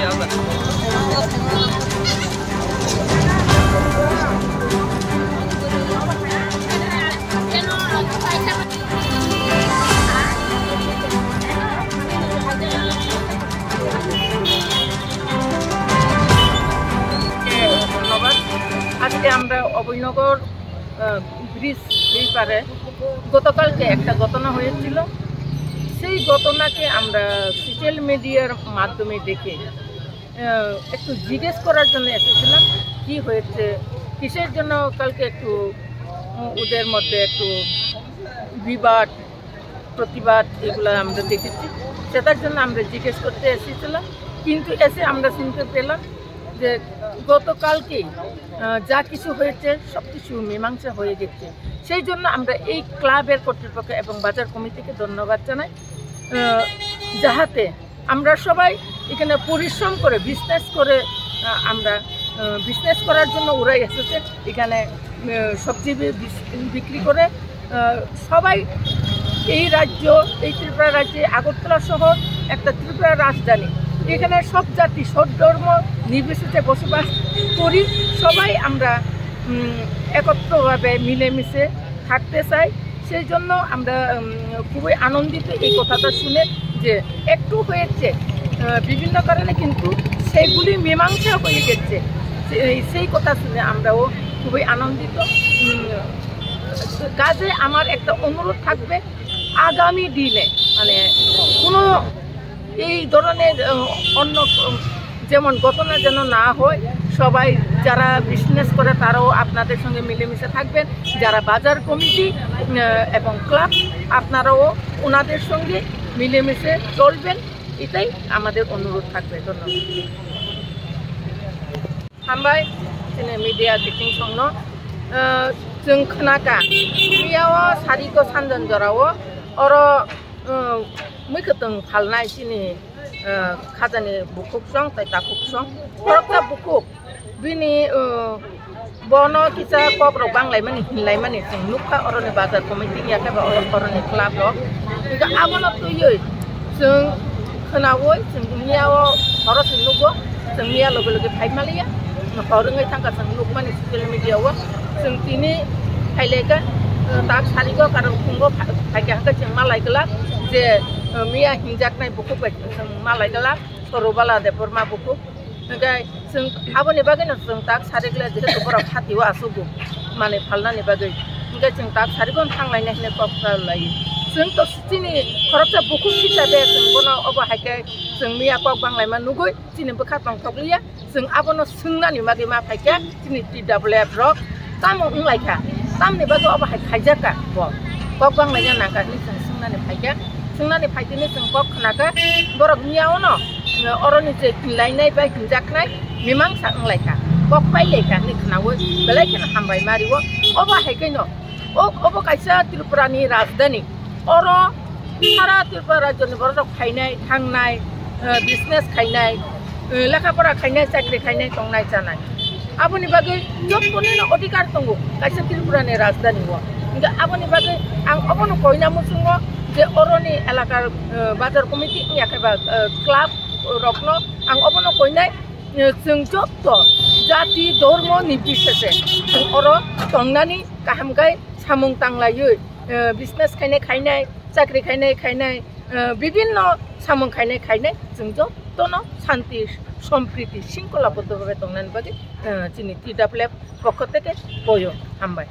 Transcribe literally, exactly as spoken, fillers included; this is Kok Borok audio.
ধন্যবাদ। আজকে আমরা অভয়নগর, আহ, ব্রিজ এই পারে গতকালকে একটা ঘটনা হয়েছিল। সেই ঘটনাকে আমরা সোশ্যাল মিডিয়ার মাধ্যমে দেখে, আহ, একটু জিজ্ঞেস করার জন্য এসেছিলাম কি হয়েছে, কিসের জন্য কালকে একটু, উম, ওদের মধ্যে একটু বিবাদ, প্রতিবাদ এগুলো আমরা দেখেছি। সেটার জন্য আমরা জিজ্ঞেস করতে এসেছিলাম, কিন্তু এসে আমরা শুনতে পেলাম যে গতকালকেই, আহ, যা কিছু হয়েছে সব কিছু মীমাংসা হয়ে গেছে। সেই জন্য আমরা এই ক্লাবের কর্তৃপক্ষ এবং বাজার কমিটিকে ধন্যবাদ জানাই, আহ, যাহাতে আমরা সবাই এখানে পরিশ্রম করে, বিজনেস করে, আহ, আমরা, আহ, বিজনেস করার জন্য ওরাই এসেছে এখানে, আহ, সবজি বি-, বিস-, বিক্রি করে। আহ, সবাই এই রাজ্য, এই ত্রিপুরা রাজ্যে আগরতলা শহর একটা ত্রিপুরা রাজধানী, এখানে সব জাতি, সব ধর্ম নির্বিশেষে বসবাস করি। সবাই আমরা, উম, একত্রভাবে মিলেমিশে থাকতে চাই। সেই জন্য আমরা, উম, খুবই আনন্দিত এই কথাটা শুনে যে একটু হয়েছে, আহ, বিভিন্ন কারণে, কিন্তু সেগুলি মীমাংসা হয়ে গেছে। সেই, সেই কথা শুনে আমরাও খুবই আনন্দিত। উম, কাজে আমার একটা অনুরোধ থাকবে, আগামী দিনে মানে কোনো এই ধরনের, আহ, অন্য, উম, যেমন ঘটনা যেন না হয়, সবাই যারা বিজনেস করে তারাও আপনাদের সঙ্গে মিলেমিশে থাকবেন, যারা বাজার কমিটি, আহ, এবং ক্লাব আপনারাও ওনাদের সঙ্গে মিলেমিশে চলবেন, এটাই আমাদের অনুরোধ থাকবে। ধন্যবাদ। Hambai, chini media kiting songno, ah, chwng khnaka, miyao sariko sanjon jorao, oro, ah, mui kwtwng phalnai chini, ah, khajani bukhuk song tei takhuk song, khoroksa bukhuk, bini, ah, bono kisa kok rok banglaimani, hinlaimani chwng nukha oroni bazar committee ya khe ba oro-, oroni club rok. Hingkhe abono twiwi chwng khnaui chwng miyao horo se nugo, chwng miya loge loge phai maliya, hor wngwi thangkha chwng nukmani social media o. Chwng tini phailaikha, tak sarigo karon phungo pha-, phaikha hwnkhe chwng malai glak je, miya hinjaknai bukhuk bai chwng malai glak, Sorobala Debbarma bukhuk. Hingkhe chwng aboni bagwino chwng tak sari glak, jehetu borok hatio asugo manwi phalnani bagwi. Hingkhe chwng tak sarigo thanglaina hinwi kok salai. Chwng to chini khoroksa bukhuk hisabe chwng bono obo hai khe chwng miya kok banglaima nugwi chini bwkha tongthokliya. Chwng abono swngnani bagwi ma phaikha chini T W F rok. Tamo wnglaikha, tamni bagwi obo hai khaijakha bo? Kok banglaina nangkha hinwi chwng swngnani phaikha. Swngnani phaitini chwng kok khnakha, borok miya ono, oroni je hinlainai bai hinjaknai mimangsa wnglaikha, kok pailaikha hinwi khnaui belai kheno hambai mario. Obo hai kheno o-, obo kaisa Tripurani rajdhani. Oro sara Tripura rajyoni borok rok phainai, thangnai, business khainai, lekha pora khainai, chakri khainai, tongnai chanai. Aboni bagwi jotono adhikar tongo kaisa Tripurani rajdhani o. Hingkhe aboni bagwi ang obono koina muchungo je oroni elakar bazar committee wngya khe ba club rokno ang obono koinai, chwng joto jati dhormo ni bisese chwng oro tongnani kaham khe samung tanglaiwi, business khainai khainai, chakri khainai khainai, bibinno samung khainai khainai chwng jotono shanti, sompriti, shingkhola boddo bhabe tongnani bagwi chini T W F pokho theke koyo. Hambai.